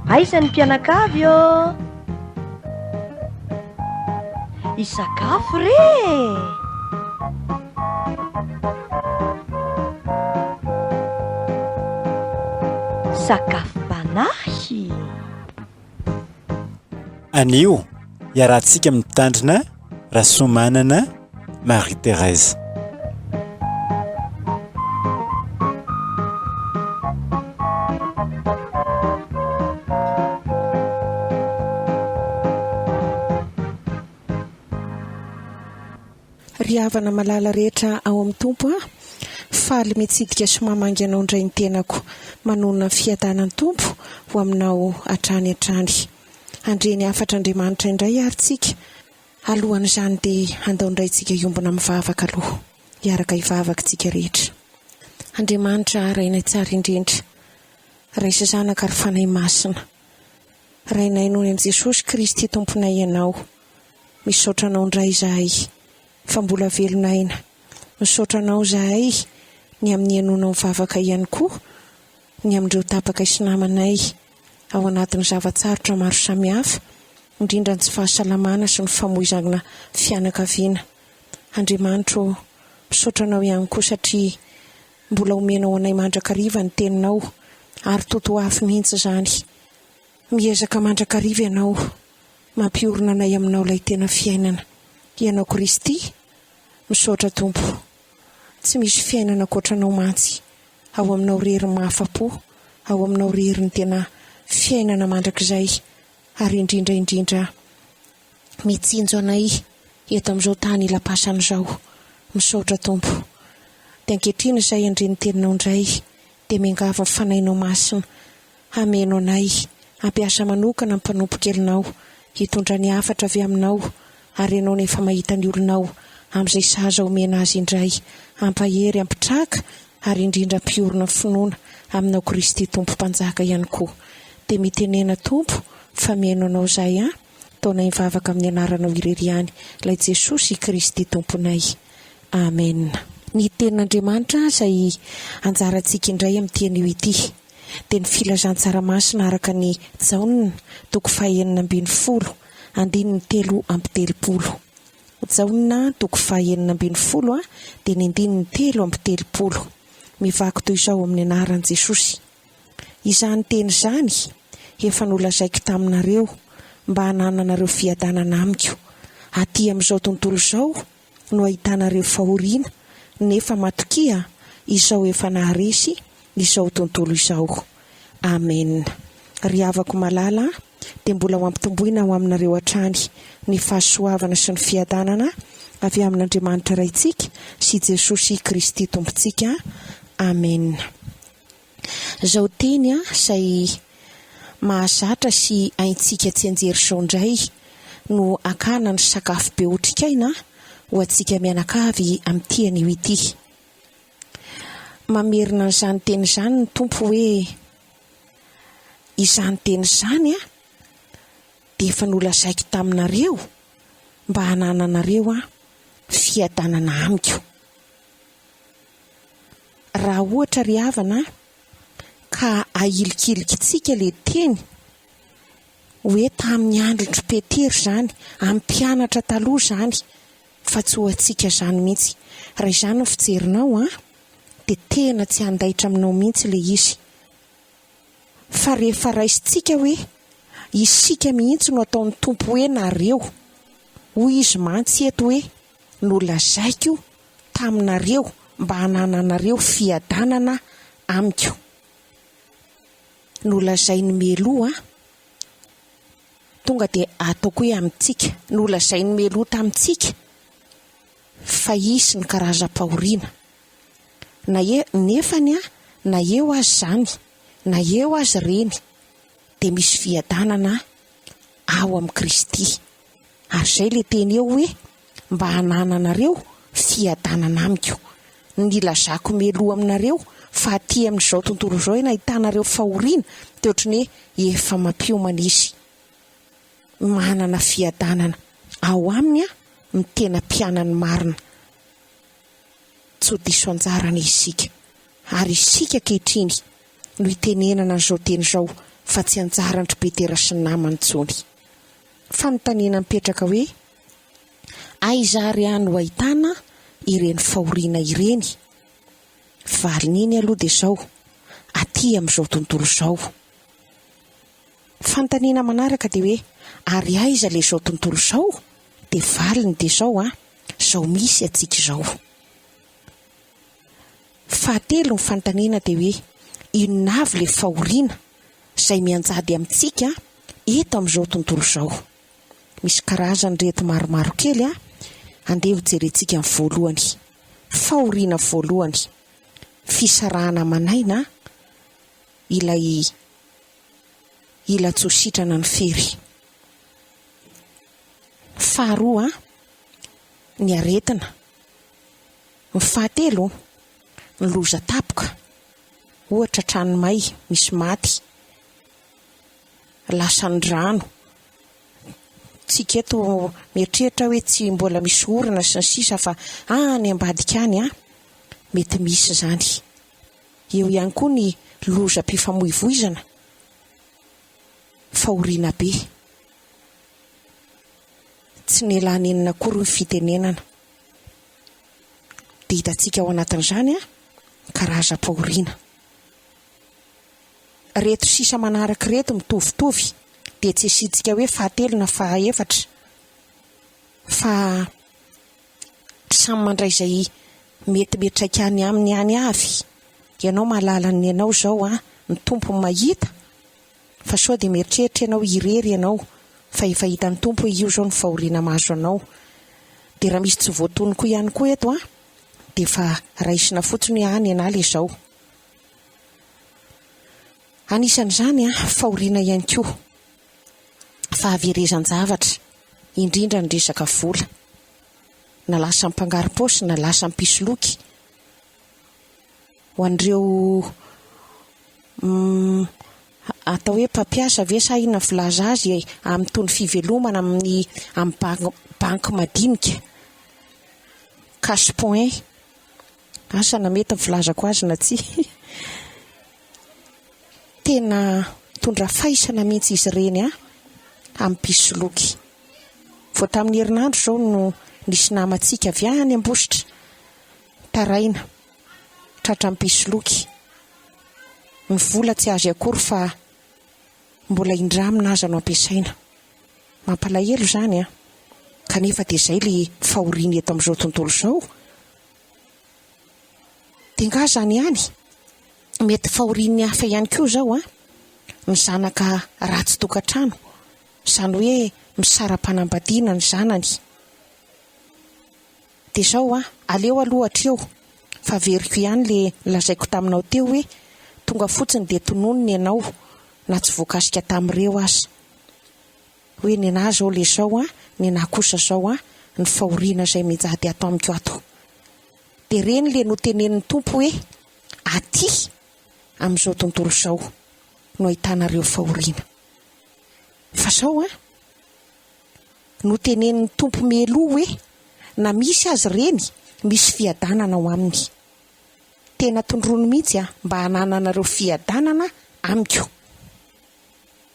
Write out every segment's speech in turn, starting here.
Aiza ny mpianakavy ô? Hisakafo re e! Sakafom-panahy. Anio, iarahantsika mitandrina Rasoamanana Marie Thérèse. Ry havana malala rehetra ao amin'ny Tompo a! Faly mitsidika sy mamangy anao indray ny tenako. Manonona ny fiadanan'ny Tompo ho aminao hatrany hatrany. Handre ny hafatr'Andriamanitra indray ary tsika. Alohan'izany dia handao indray tsika hiombona mivavaka aloha. Hiaraka hivavaka tsika rehetra. Andriamanitra Rainay tsara indrindra, Ray sy Zanaka ary Fanahy Masina. Rainay noho ny amin'i Jesosy Kristy Tomponay Ianao. Misaotra Anao indray izahay fa mbola velona aina. Misaotra Anao izahay ny amin'ny henoanao ny vavaka ihany koa ny amin'ireo tapakay sy namanay ao anatin'ny zava-tsarotra maro samihafa, indrindra ny tsy fahasalamana sy ny famoizana fianakaviana. Andriamanitra ô, misaotra Anao ihany koa satria mbola omenao anay mandrakariva ny Teninao ary totoafo mihitsy izany. Miezaka mandrakariva Ianao Mampiorina anay aminao ilay tena fiainana. Ianao Kristy? Misaotra Tompo. Tsy misy fiainana ankoatranao mantsy. Ao aminao irery ny mahafa-po, ao aminao irery ny tena fiainana mandrakizay, ary indrindra indrindra mitsinjo anay eto amin'izao tany ila-pasana izao. Misaotra Tompo. Dia ankehitriny izay handre ny teninao indray dia miangavy ny Fanahinao Masina Hameno anay, hampiasa manokana ny mpanompo kelinao, hitondra ny hafatra avy aminao, ary ianao no efa mahita ny olonao, amin'izay sahaza omena azy indray, hampahery, hampitraka, ary indrindra hampiorina ny finoana aminao Kristy Tompo Mpanjaka ihany koa. Dia mitenena Tompo fa mihaino anao izahay an, taonay mivavaka amin'ny anaranao irery ihany, ilay Jesosy Kristy Tomponay. Amen. Ny tenin'Andriamanitra izay anjarantsika indray amin'ity anio ity. dia ny Filazantsara Masina araka an'i Jaona, toko fahenina ambinifolo, andininy 33. Jaona, toko fahenina ambinifolo, dia ny andininy 33. Mivaky toy izao amin'ny anaran'i Jesosy, Izany teny izany efa nolazaiko taminareo mba hanananareo fiadanana amiko. Aty amin'izao tontolo izao no ahitanareo fahoriana, nefa matokia, izao efa naharesy izao tontolo izao. Amen. Ry havako malala a, dia mbola ho ampitomboina ho aminareo hatrany ny fahasoavana sy ny fiadanana avy amin'Andriamanitra Raintsika sy Jesosy Kristy Tompontsika. Amen. Zao teny a, izay mahazatra sy haintsika tsianjery zao indray no hakana ny sakafo be otrikaina ho antsika mianakavy amin'ity anio ity. Mamerina an'izany teny izany ny Tompo hoe, Izany teny izany a, dia efa nolazaiko taminareo mba hanananareo a, fiadanana amiko. Raha ohatra ry havana ka ahilikilikintsika ilay teny hoe tamin'ny andron-dry Petera izany, amin'ny mpianatra taloha izany, fa tsy ho antsika izany mihitsy. Raha izany ny fijerinao an, dia tena tsy handaitra aminao mihitsy ilay izy. Fa rehefa raisintsika hoe isika mihitsy no ataon'ny Tompo hoe nareo, hoy Izy mantsy eto hoe nolazaiko taminareo mba hanananareo fiadanana amiko. Nolazainy mialoha, tonga dia ataoko hoe amintsika, nolazainy mialoha tamintsika fa hisy ny karazam-pahoriana. Na e, nefany na eo aza izany, na eo aza ireny, dia misy fiadanana ao amin'i Kristy. Ary izay ilay teny eo hoe, mba hanananareo fiadanana amiko. Ny nilazako mialoha aminareo fa aty amin'izao tontolo izao eny ahitanareo fahoriana dia ohatry ny hoe efa mampiomana izy. Manana fiadanana ao aminy aho ny tena mpianany marina. Tsy ho diso anjara anie isika. Ary isika ankehitriny no itenenana an'izao teny izao. fa tsy anjaran-dry Petera sy ny namany intsony. Fanontaniana mipetraka hoe, Aiza ary aho no ahitana ireny fahoriana ireny? Valiny iny aloha dia izao, aty amin'izao tontolo izao. Fanontaniana manaraka dia hoe, ary aiza ilay izao tontolo izao? Dia valiny dia izao an, izao misy antsika izao. Fahatelo ny fanontaniana dia hoe, inona avy ilay fahoriana izay mianjady amintsika eto amin'izao tontolo izao? Misy karazany ireto maromaro kely an, andeha ho jerentsika ny voalohany. Fahoriana voalohany, fisarahana aman'aina ilay ila tsy ho sitrana ny fery. Faharoa, ny aretina. Ny fahatelo, ny loza tapoka, ohatra trano may misy maty, lasan'ny rano. Tsika eto mieritreritra hoe tsy mbola misy orana sy ny sisa fa any ambadika any an, mety misy izany. Eo ihany koa ny lozam-pifamoivoizana, fahoriana be. Tsy nialà-nenina akory ny fitenenana. Dia hitantsika ao anatin'izany karazam-pahoriana. Ireto sisa manaraka ireto mitovitovy dia tsy asiantsika hoe fahatelo na fahaefatra fa samy mandray izay mety miantraika any aminy any avy. Ianao mahalala ny anao izao an, ny Tompo mahita Fa sao dia mieritreritra ianao irery ianao fa efa hitan'ny Tompo hoe io izao ny fahoriana mahazo anao. Dia raha misy tsy voatonoko ihany koa eto an, dia efa raisina fotsiny hoe any ianà le izao. Anisan'izany an, fahoriana ihany koa, fahaverezan-javatra, indrindra ny resaka vola. Na lasa mpangarom-paosy na lasa mpisoloky. Ho an'ireo atao hoe mpampiasa ve sa inona ny filaza azy e, amin'itony fivelomana amin'ny amin'ny banky madinika, cash point, asa na mety ny filazako azy na tsia. Tena mitondra faisana mihitsy izy ireny an, amin'ny mpisoloky. Vao tamin'ny herinandro izao no nisy namantsika avy any Ambositra Taraina, tratran'ny mpisoloky. Ny vola tsy azy akory fa mbola indramina aza no ampiasaina. Mampalahelo izany an! Kanefa dia izay le fahoriana eto amin'izao tontolo izao. Dia nga izany ihany? Mety fahorian'ny hafa ihany koa izao an! Ny zanaka ratsy tokantrano, izany hoe misara-panambadiana ny zanany. Dia izao an, aleo aloha hatreo fa averiko ihany le nolazaiko taminao teo hoe tonga fotsiny dia tononina ianao na tsy voakasika tamin'ireo aza. Hoe nenah zao le zao an, nenah kosa zao an, ny fahoriana izay mianjady ato amiko ato. Dia ireny le notenenin'ny Tompo hoe aty amin'izao tontolo izao no ahitanareo fahoriana. Fa zao an. Notenenin'ny Tompo mialoha hoe na misy aza ireny, misy fiadanana ao aminy. Tena tondroiny mihitsy aho mba hanananareo fiadanana amiko.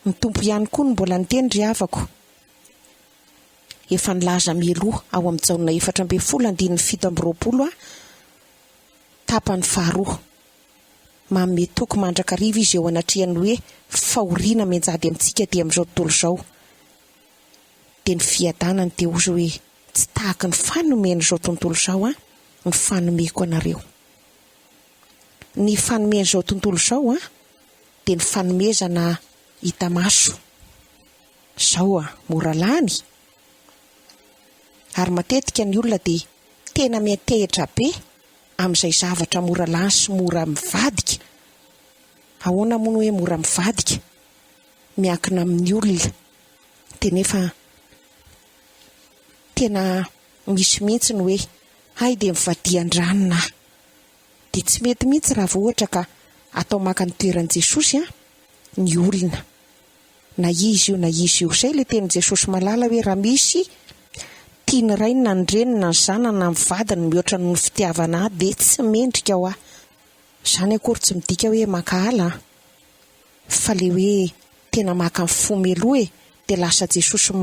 Ny Tompo ihany koa no mbola niteny ry havako. Efa nilaza mialoha ao amin'ny Jaona 14 andininy 27 aho, tapany faharoa. Manome toky mandrakariva izy eo anatrehan'ny hoe fahoriana mianjady amintsika aty amin'izao tontolo izao. Dia ny fiadanany dia hozy hoe tsy tahaky ny fanomen'izao tontolo izao ahy ny fanomeko anareo. Ny fanomen'izao tontolo izao ahy dia ny fanomezana hita maso. Izao aho, mora lany. Ary matetika ny olona dia tena miantehitra be amin'izay zavatra mora lany sy mora mivadika. Ahoana moa no hoe mora mivadika? Miankina amin'ny olona. Dia nefa tena misy mihitsy ny hoe hay dia mivadian-dranona aho. Dia tsy mety mihitsy raha vao ohatra ka atao maka ny toeran'i Jesosy an, ny olona. Na iza io na iza io. Izay ilay tenin'i Jesosy malala hoe raha misy tia ny rainy na ny reniny na ny zanany na ny vadiny mihoatra noho ny fitiavana ahy dia tsy mendrika ho ahy. Izany akory tsy midika hoe mankahala an. Fa le hoe tena maka ny fo mialoha e, dia lasa Jesosy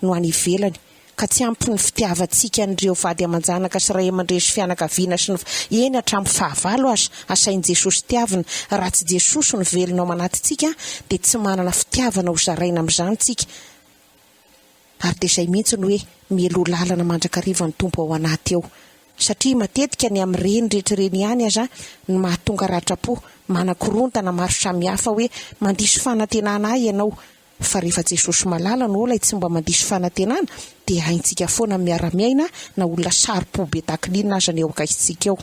no any ivelany. Ka tsy ampy ny fitiavantsika an'ireo vady aman-janaka sy ray aman-dreny sy fianakaviana sy ny eny hatramin'ny fahavalo aza asain'i Jesosy tiavina. Raha tsy Jesosy no velona ao anatintsika dia tsy manana fitiavana ho zaraina amin'izany tsika. Ary dia izay mihitsy no hoe mialoha lalana mandrakariva ny Tompo ao anaty ao. Satria matetika ny amin'ireny rehetra ireny ihany aza no mahatonga ratram-po, manakorontana maro samihafa hoe mandiso fanantenana ahy ianao. Fa rehefa Jesosy malala no ilay tsy mba mandiso fanantenana dia haintsika foana ny miara-miaina na olona saro-po be takilinina aza ny eo akaikintsika eo.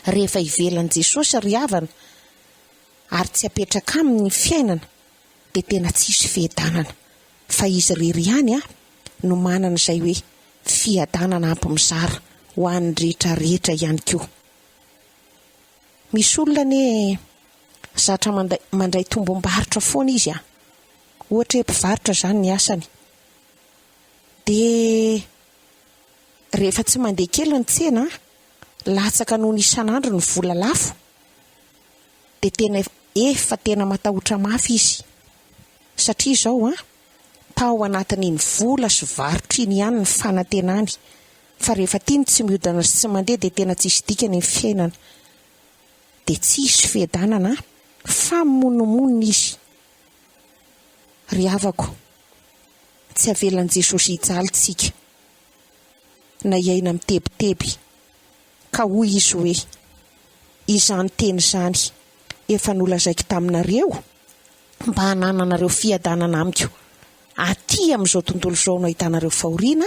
Rehefa ivelan'i Jesosy ry havana ary tsy apetraka aminy ny fiainana dia tena tsisy fiadanana fa izy irery ihany no manana izay hoe fiadanana ampy mizara ho an'ny rehetra rehetra ihany koa. Misy olona anie zatra mandray tombom-barotra foana izy an! Ohatra hoe mpivarotra izany ny asany dia rehefa tsy mandeha kely ny tsena an, latsaka noho ny isan'andro ny vola lafo dia tena efa tena matahotra mafy izy satria izao an, tao anatin'iny vola sy varotra iny ihany ny fanantenany fa rehefa tiany tsy mihodina sy tsy mandeha dia tena tsisy dikany ny fiainana dia tsisy fiadanana fa mimonomonona izy. Ry havako, tsy avelan'i Jesosy hijaly tsika na hiaina mitebiteby Ka hoy izy hoe, Izany teny izany efa nolazaiko taminareo mba hanananareo fiadanana amiko. Aty amin'izao tontolo izao no ahitanareo fahoriana,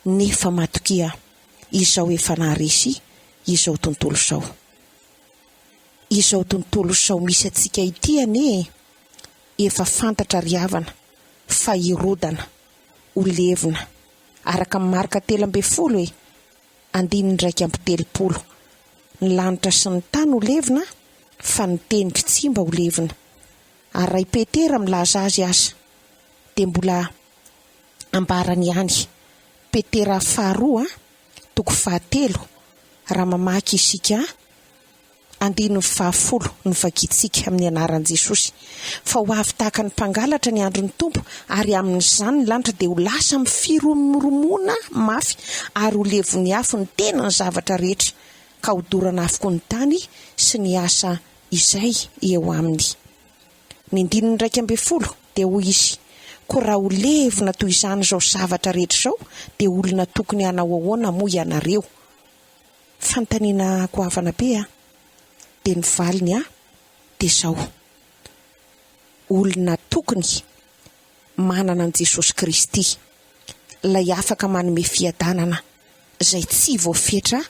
nefa matokia, Izaho efa naharesy izao tontolo izao. Izao tontolo izao misy antsika ity anie efa fantatra ry havana fa hirodana, ho levona, araka ny Marka 13 e! Andininy 31, Ny lanitra sy ny tany ho levona, fa ny teniko tsy mba ho levona. Ary raha i Petera milaza azy aza, dia mbola ambarany ihany. Petera faharoa, toko fahatelo, raha mamaky isika Andininy fahafolo no vakintsika amin'ny anaran'i Jesosy. Fa ho avy tahaka ny mpangalatra ny andron'ny Tompo, ary amin'izany ny lanitra dia ho lasa amin'ny firomoromoana mafy, ary ho levon'ny afo ny tenan'ny zavatra rehetra, ka hodorana avokoa ny tany sy ny asa izay eo aminy. Ny andininy 11 dia hoy izy, Koa raha ho levona toy izany izao zavatra rehetra izao, dia olona tokony hanao ahoana moa ianareo? Fanontaniana goavana be a! Dia ny valiny a! dia izao, olona tokony manana an'i Jesosy Kristy, ilay afaka manome fiadanana izay tsy voafetra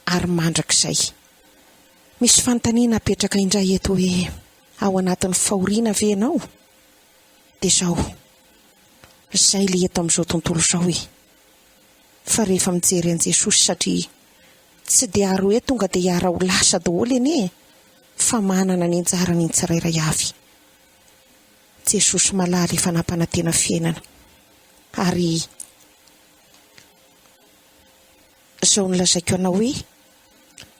ary mandrakizay. Misy fanontaniana apetraka indray eto hoe, ao anatin'ny fahoriana ve ianao? Dia izao, izay ilay eto amin'izao tontolo izao e! Fa rehefa mijery an'i Jesosy satria tsy dia ary hoe tonga dia hiara ho lasa daholo anie e, fa manana ny anjarany ny tsirairay avy. Jesosy malala efa nampanantena fiainana ary izao nolazaiko anao hoe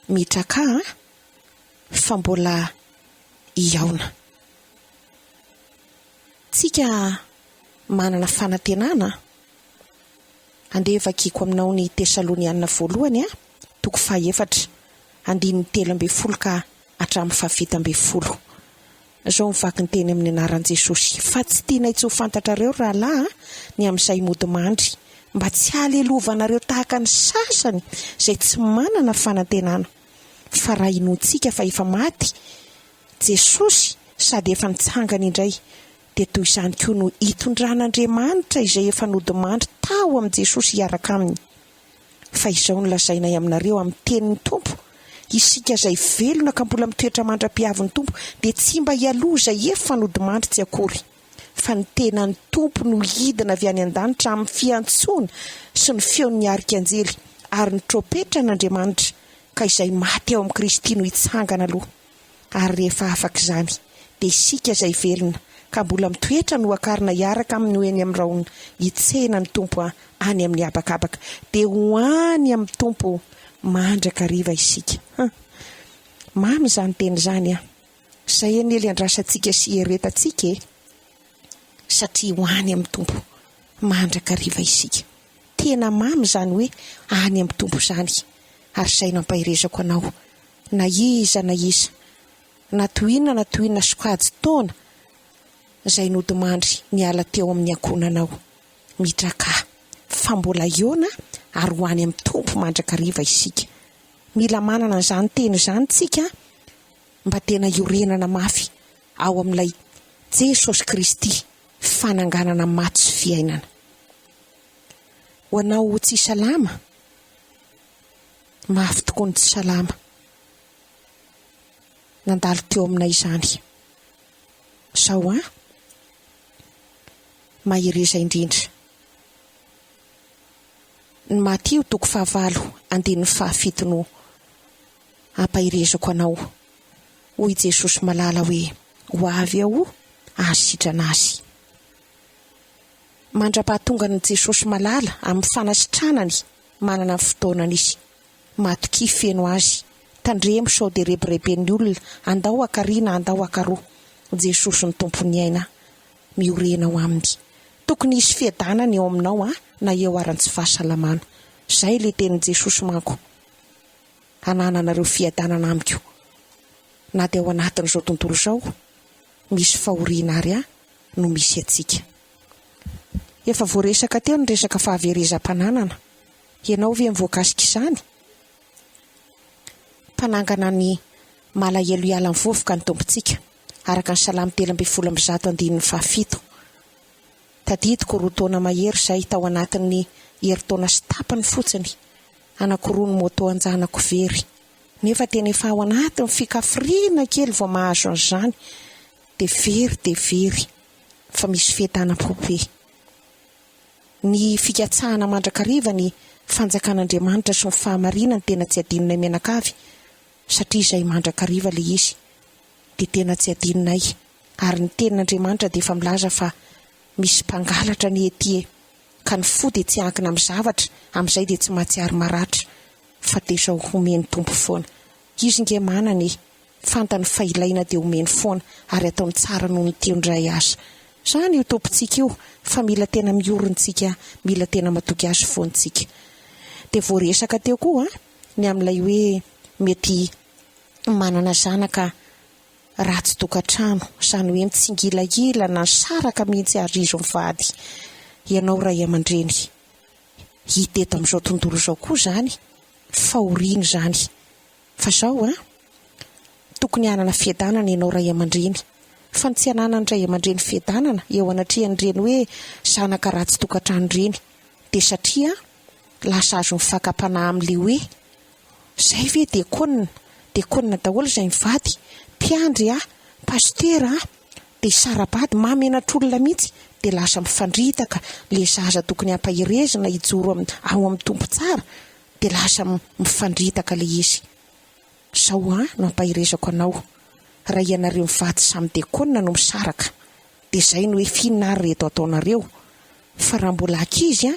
mitrakà an, fa mbola hihaona. Tsika manana fanantenana an. Andeha vakiako aminao ny Tesaloniana voalohany a, toko fahaefatra, andininy 13 ka hatramin'ny faha-17. Izao ny vakin-teny amin'ny anaran'i Jesosy, Fa tsy tianay tsy ho fantatrareo, ry rahalahy a, ny amin'izay mody mandry, mba tsy halelovanareo tahaka ny sasany izay tsy manana fanantenana. Fa raha inoantsika fa efa maty Jesosy sady efa nitsangana indray, dia toy izany koa no hitondran'Andriamanitra izay efa nodimandry tao amin'i Jesosy hiaraka aminy. Fa izao no lazainay aminareo amin'ny tenin'ny Tompo, isika izay velona ka mbola mitoetra mandra-pihavin'ny Tompo dia tsy mba hialoha izay efa nodimandry tsy akory. Fa ny tenan'ny Tompo no hidina avy any an-danitra amin'ny fiantsoana sy ny feon'ny arikanjely ary ny trompetran'Andriamanitra, ka izay maty ao amin'i Kristy no hitsangana aloha. Ary rehefa afaka izany, dia isika izay velona ka mbola mitoetra no hakarina hiaraka aminy ho eny amin'ny rahona hitsena ny Tompo any amin'ny habakabaka. Dia ho any amin'ny Tompo mandrakariva isika. Huh. Mamy izany teny izany an! Izay anie ilay andrasantsika sy ieretantsika e! Satria ho any amin'ny Tompo mandrakariva isika. Tena mamy izany hoe any amin'ny Tompo izany. Ary izay no ampaherezako anao, na iza na iza, na toy inona na toy inona sokajin-taona izay nodimandry niala teo amin'ny ankohonanao. Mitrakà, fa mbola hihaona ary ho any amin'ny Tompo mandrakariva isika. Mila manana an'izany teny izany tsika mba tena hiorenana mafy ao amin'ilay Jesosy Kristy fananganana maty sy fiainana. Ho anao tsy salama, mafy tokoa ny tsy salama. Nandalo teo aminay izany. Zao an! Mahereza indrindra. Ny Matio toko fahavalo andininy fahafito no ampaherezako anao. Hoy Jesosy malala hoe, Ho avy Aho hahasitrana azy. Mandra-pahatongan'i Jesosy malala amin'ny fanasitranany, manana ny fotoanany Izy. Matokia feno Azy. Tandremo sao dia rebireben'ny olona, andao hakarina, andao hakaroa. Jesosy no Tompon'ny aina. Miorena ao Aminy. Tokony hisy fiadanana eo aminao an, na eo ary ny tsy fahasalamana. Izay ilay tenin'i Jesosy manko. Hanananareo fiadanana amiko. Na dia ao anatin'izao tontolo izao, misy fahoriana ary an, no misy antsika. Efa voaresaka teo ny resaka fahaverezam-pananana. Ianao ve voakasika izany? Mpanangana ny malahelo hiala ny vovoka ny Tompontsika, araka ny Salamo 113 andininy fahafito. Tadidiko roa taona mahery izay tao anatin'ny herintaona sy tapany fotsiny, anankiroa ny moto an-janako very. Nefa tena efa ao anatin'ny fikafiriana kely vao mahazo an'izany dia very dia very fa misy fientanam-po be. Ny fikatsahana mandrakariva ny fanjakan'Andriamanitra sy ny fahamarinany tena tsy adinonay mianakavy satria izay mandrakariva ilay izy dia tena tsy adinonay ary ny tenin'Andriamanitra dia efa milaza fa misy mpangalatra anie ety e ka ny fo dia tsy ankina amin'ny zavatra amin'izay dia tsy mahatsiaro maratra fa dia izao homen'ny Tompo foana izy nge manana e Fantany fa ilaina dia omeny foana ary ataony tsara noho ny teo indray aza. Zany io Tompontsika io fa mila tena miorina tsika, mila tena matoky Azy foana tsika. Dia voaresaka teo koa ny amin'ilay hoe mety manana zanaka ratsy tokantrano, izany hoe mitsingilahila na nisaraka mihitsy ary izy mivady. Ianao ray aman-dreny, hita eto amin'izao tontolo izao koa izany fahoriana izany. Fa zao an! Tokony hanana fiadanana ianao ray aman-dreny. Fa ny tsy ananan'ny ray aman-dreny fiadanana eo anatrehan'ireny hoe zanaka ratsy tokantrano ireny dia satria lasa azon'ny fakam-panahy amin'ilay hoe zay ve diakonina, diakonina daholo izay mivady, mpiandry a, pasitera a, dia sara-bady, mahamenatr'olona mihitsy, dia lasa mifandritaka ilay zaza tokony hampaherezina hijoro ao amin'ny Tompo tsara dia lasa mifandritaka ilay izy. Zao an no ampaherezako anao, raha ianareo mivady samy dekona no misaraka dia zay no hoe f'inona ary reto ataonareo, fa raha mbola ankizy an,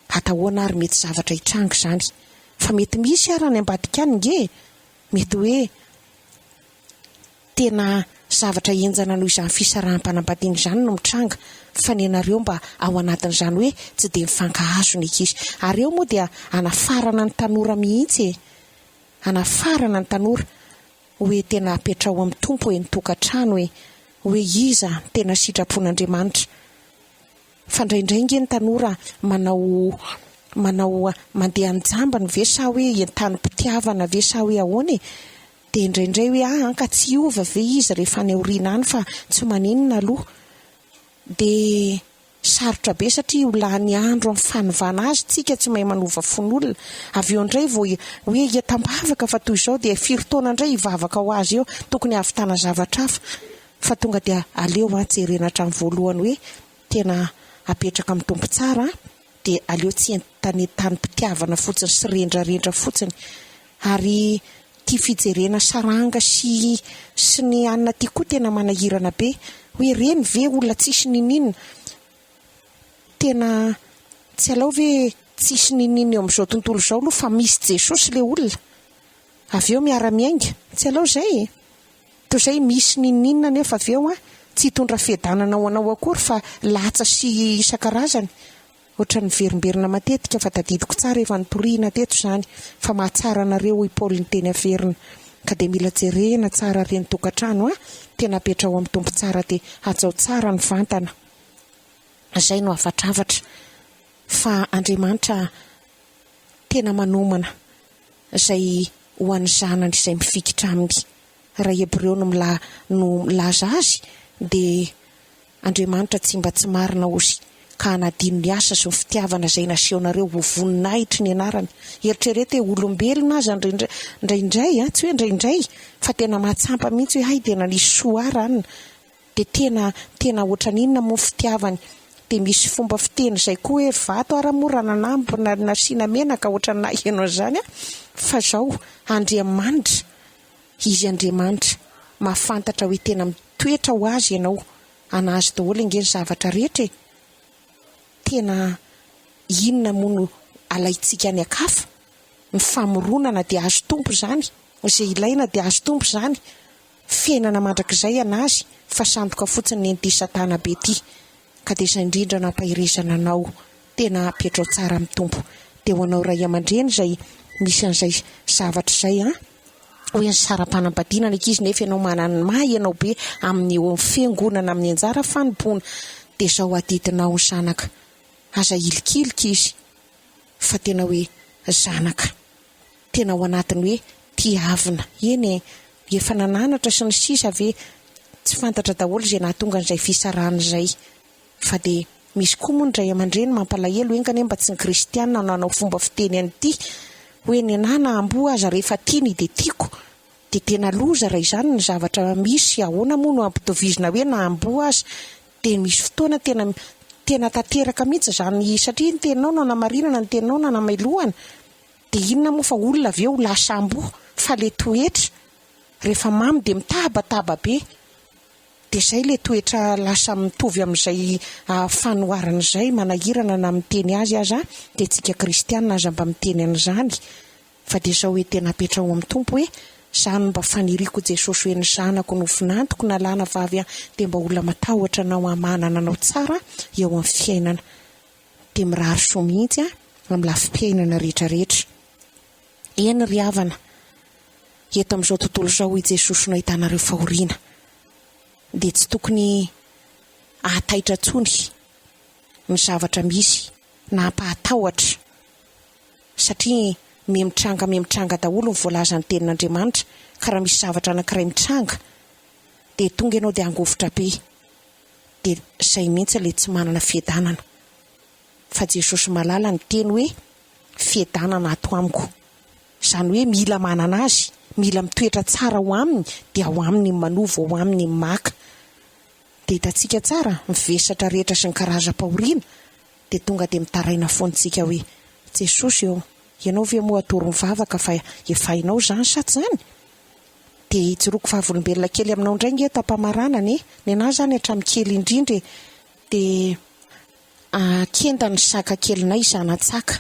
atahoana ary mety zavatra hitranga izany, fa mety misy ary any ambadika any nge e, mety hoe. Tena zavatra henjana noho izany fisaraham-panambadiana izany no mitranga fa ny anareo mba ao anatin'izany hoe tsy dia mifankahazo ny ankizy. Ary eo moa dia anafarana ny tanora mihitsy e! Anafarana ny tanora hoe tena apetraho amin'ny Tompo e ny tokantrano e! Hoe iza no tena sitrapon'Andriamanitra. Fa indraindray nge ny tanora manao manao mandeha an-jambany ve sa hoe entanim-pitiavana ve sa hoe ahoana e? Dia indraindray hoe aa ka tsy hiova ve izy rehefa any aoriana any fa tsy maninona aloha. Dia sarotra be satria ho lany andro amin'ny fanovana azy tsika tsy mahay manova fon'olona. Avy eo indray vao hoe hiatam-bavaka fa toy izao dia firy taona indray hivavaka ho azy eo, tokony hahavitana zavatra hafa. Fa tonga dia aleo an jerena hatramin'ny voalohany hoe tena apetraka amin'ny Tompo tsara an. Dia aleo tsy entanentanim-pitiavana fotsiny sy rendrarendra fotsiny. Ary ity fijerena saranga sy sy ny anona ity koa tena manahirana be. Hoe ireny ve olona tsisy niniana? Tena tsy alao ve tsisy niniana eo amin'izao tontolo izao aloha fa misy Jesosy ilay olona? Avy eo miara-miainga. Tsy alao izay e? Toy izay misy n'inon'inona anefa avy eo an, tsy hitondra fiadanana ho anao akory fa latsa sy isan-karazany. Ohatran'ny miverimberina matetika fa tadidiko tsara efa nitoriana teto izany fa mahatsara anareo hoy Paoly ny teny averina. Ka dia mila jerena tsara re ny tokantrano an! Tena apetraho amin'ny Tompo tsara dia hajao tsara ny vantana. Izay no hafatrafatra fa Andriamanitra tena manomana izay ho an'ny zanany izay mifikitra aminy. Raha Hebreo no no milaza azy dia Andriamanitra tsy mba tsy marina ozy ka hanadino ny asa sy ny fitiavana izay nasehonareo ho voninahitry ny anarany. Eritrereto hoe olombelona aza indraindray, indraindray an, tsy hoe indraindray fa tena mahatsampa mihitsy hoe hay dia nanisy soa ahy ranona. Dia tena, tena ohatran'inona moa ny fitiavany. Dia misy fomba fiteny izay koa hoe vato ara moa raha nanambo na nasiana menaka ohatran'ny naheno an'izany aho. Fa izao, Andriamanitra, Izy Andriamanitra, mahafantatra hoe tena mitoetra ho Azy ianao. An'Azy daholo ange ny zavatra rehetra e! Tena inona moa no alaintsika any an-kafa? Ny famoronana dia azo Tompo izany, izay ilaina dia azo Tompo izany. Fiainana mandrakizay anazy fa sandoka fotsiny nenty satana be ty ka de zay indrindra no ampaherezana anao tena apetrao tsara am Tompo de ho anao ray amandreny zay misy an'izay zavatra izay an hoe ny saram-panambadiana ny ankizy nefa ianao manana ny maha ianao be amin'ny eo amin'ny fiangonana amin'ny anjara fanompoana de zao adidinao zanaka aza hilikilika izy fa tena hoe zanaka tena ao anatin'ny hoe tiavina. Eny e, efa nananatra sy ny sisa ve tsy fantatra daholo izay nahatonga an'izay fisarahana izay. Fa dia misy koa moa ny ray aman-dreny mampalahelo, enga anie mba tsy ny kristiana no hanao fomba fiteny an'ity hoe ny anah na amboa aza rehefa tiany dia tiako. Dia tena loza raha izany ny zavatra misy, ahoana moa no ampitovizina hoe na amboa aza. Dia misy fotoana tena tena tanteraka mihitsy izany satria ny teninao no anamarinana, ny teninao no anamelohana. Dia inona moa fa olona avy eo lasa amboa fa le toetra rehefa mamo dia mitabataba be dia zay le toetra lasa mitovy amin'izay fanoharana izay manahirana na miteny azy aza dia tsika kristiana aza mba miteny an'izany fa dia zao hoe tena apetraho amin'ny Tompo hoe za no mba faniriako Jesosy hoe ny zanako no vinantoko na lahy na vavy aho dia mba olona matahotra anao aho manana anao tsara eo amin'ny fiainana dia mirary soa mihitsy amin'ny lafim-piainana rehetra rehetra. Eny ry havana, eto amin'izao tontolo izao hoy Jesosy no ahitanareo fahoriana. Dia tsy tokony hahataitra intsony ny zavatra misy na hampahatahotra satria miha mitranga miha mitranga daholo ny voalazan'ny tenin'Andriamanitra ka raha misy zavatra anankiray mitranga dia tonga ianao dia hangovitra be. dia zay mihitsy ilay tsy manana fiadanana fa Jesosy malala niteny hoe fiadanana ato amiko izany hoe mila manana azy mila mitoetra tsara ao aminy dia ao aminy ny manovo ao aminy ny maka dia hitantsika tsara ny vesatra rehetra sy ny karazam-pahoriana dia tonga dia mitaraina foana tsika hoe Jesosy ô ianao ve moa atoro mivavaka fa efa hainao izany sa tsy izany Dia hijoroako vavolombelona kely aminao indray nge eto am-pamaranana e! Ny anah izany hatramin'ny kely indrindra e! Dia kenda ny saka kelinay zana-tsaka.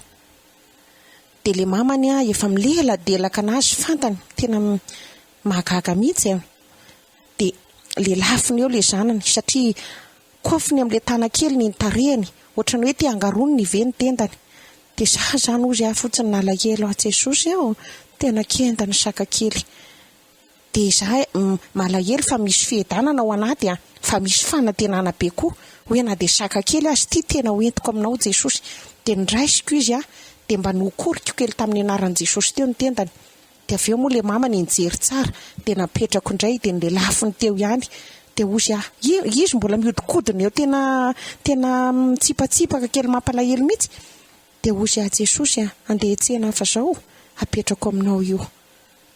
Dia ilay mamany an, efa mileladelaka anazy fantany, tena mahagaga mihitsy e! Dia lelafiny eo ilay zanany satria Kofiny amin'ilay tanan-keliny ny tarehiny, ohatran'ny hoe te hangaroniny ve ny tendany. Dia za zany hozy aho fotsiny nalahelo aho Jesosy ô, tena kenda ny saka kely. Dia za malahelo fa misy fiadanana ao anaty an, fa misy fanantenana be koa, hoe na dia saka kely aza ity tena ho entiko aminao Jesosy. Dia noraisiko izy an, dia mba nokoriko kely tamin'ny anaran'i Jesosy teo ny tendany. Dia avy eo moa ilay mamany nijery tsara dia napetrako indray dia nilelafiny teo ihany dia hozy aho, izy mbola mihodinkodina eo tena tena mitsipatsipaka kely mampalahelo mihitsy dia hozy aho Jesosy a, andeha hiantsena aho fa zao apetrako aminao io.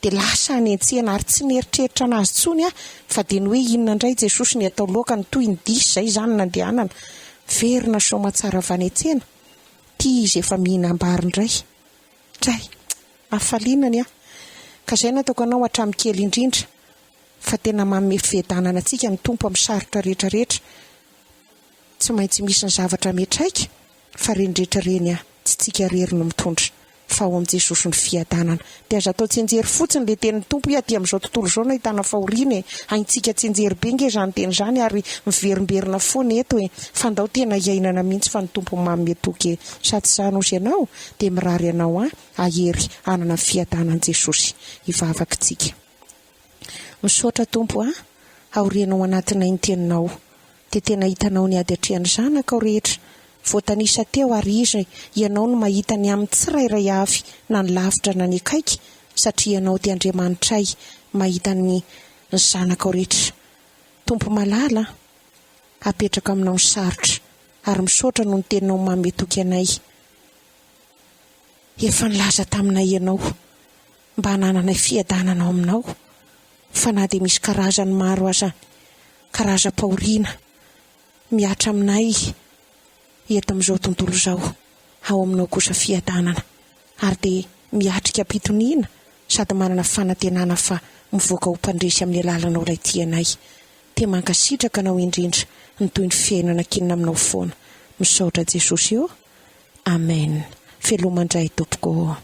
Dia lasa any an-tsena ary tsy nieritreritra anazy intsony aho fa dia ny hoe inona indray Jesosy ny atao loaka ny tohiny diso izay izany nandehanana. Verina soamatsara avy any an-tsena, ity izy efa mihinam-bary indray. Dray! Hafaliana ny ahy. Ka izay no ataoko anao hatramin'ny kely indrindra fa tena manome fiadanana antsika ny Tompo amin'ny sarotra rehetra rehetra. Tsy maintsy misy ny zavatra miantraika fa reny rehetra reny tsy tsika irery no mitondra. Fa ao amin'i Jesosy ny fiadanana. Dia aza atao tsianjery fotsiny ilay tenin'ny Tompo hoe aty amin'izao tontolo izao no ahitana fahoriana e! Haintsika tsianjery be nge izany teny izany ary miverimberina foana eto e! Fa ndao tena hiainana mihitsy fa ny Tompo manome toky e! Sa tsy izany hozy ianao? Dia mirary anao an! Hahery hanana ny fiadanan'i Jesosy. Hivavaka tsika. Misaotra Tompo a! Aorianao anatinay ny teninao. Dia tena hitanao ny ady atrehan'ny zanakao rehetra voatanisa teo ary iza ianao no mahita ny amin'ny tsirairay avy na ny lavitra na ny akaiky satria ianao dia Andriamanitray mahita ny ny zanakao rehetra. Tompo malala a! Apetrako aminao ny sarotra ary misaotra noho ny teninao manome toky anay. Efa nilaza taminay ianao mba hanananay fiadanana ao aminao fa na dia misy karazany maro aza ny karazam-pahoriana mihatra aminay eto amin'izao tontolo izao, ao aminao kosa fiadanana ary dia miatrika am-pitoniana sady manana fanantenana fa mivoaka ho mpandresy amin'ny alalanao ilay tia anay. Dia mankasitraka anao indrindra ny toy ny fiainana ankinina aminao foana. Misaotra Jesosy ô! Amen veloma ndray tompoko ô.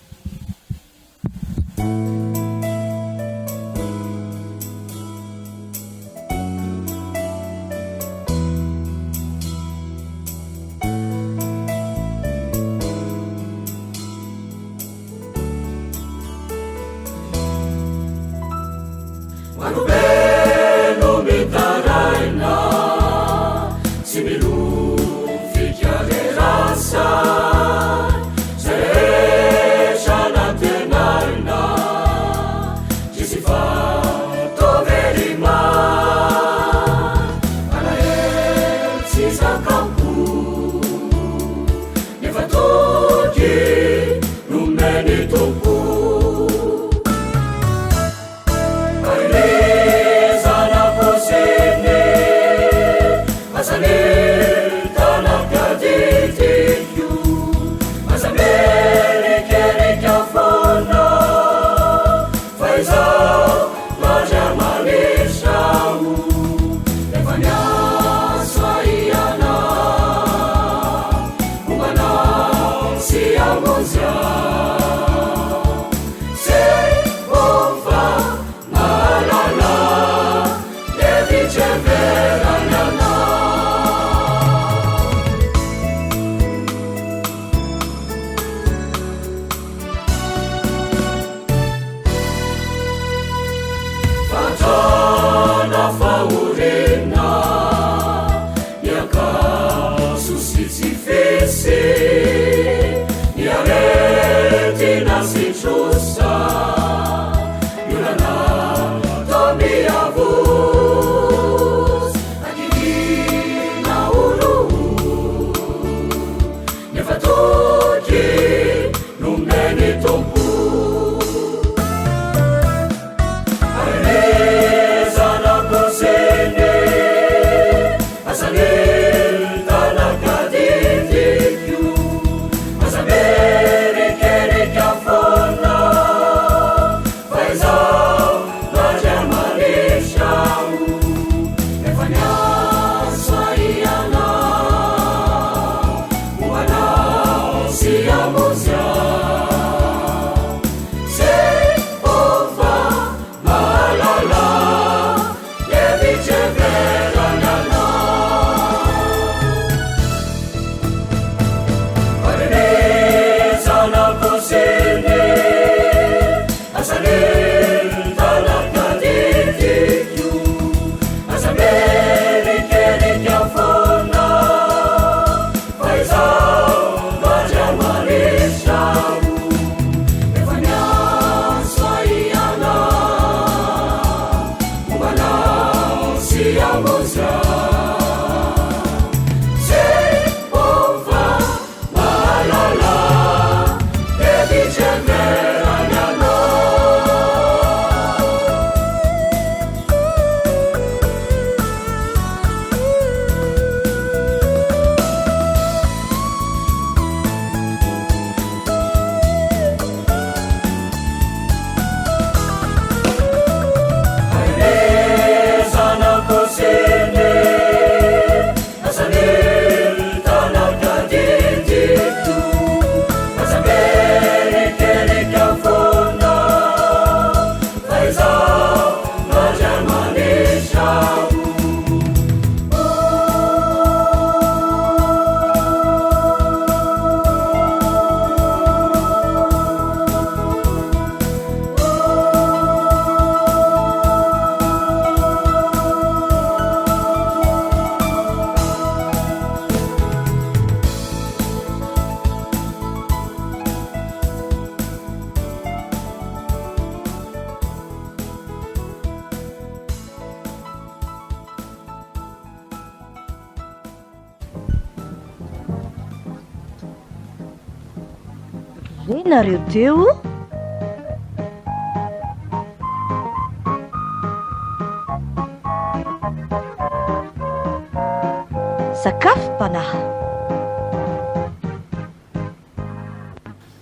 Marobe no mitaraina sy milofika rerasa Zay rehetra nantenaina Jesy fa toa very Alahelo tsy zakam-po Nefa toky nomen'ny Tompo. re nareo teo? Sakafom-panahy.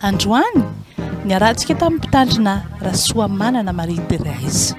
Androany, niarahantsika tamin'ny Mpitandrina Rasoamanana Marie Thérèse.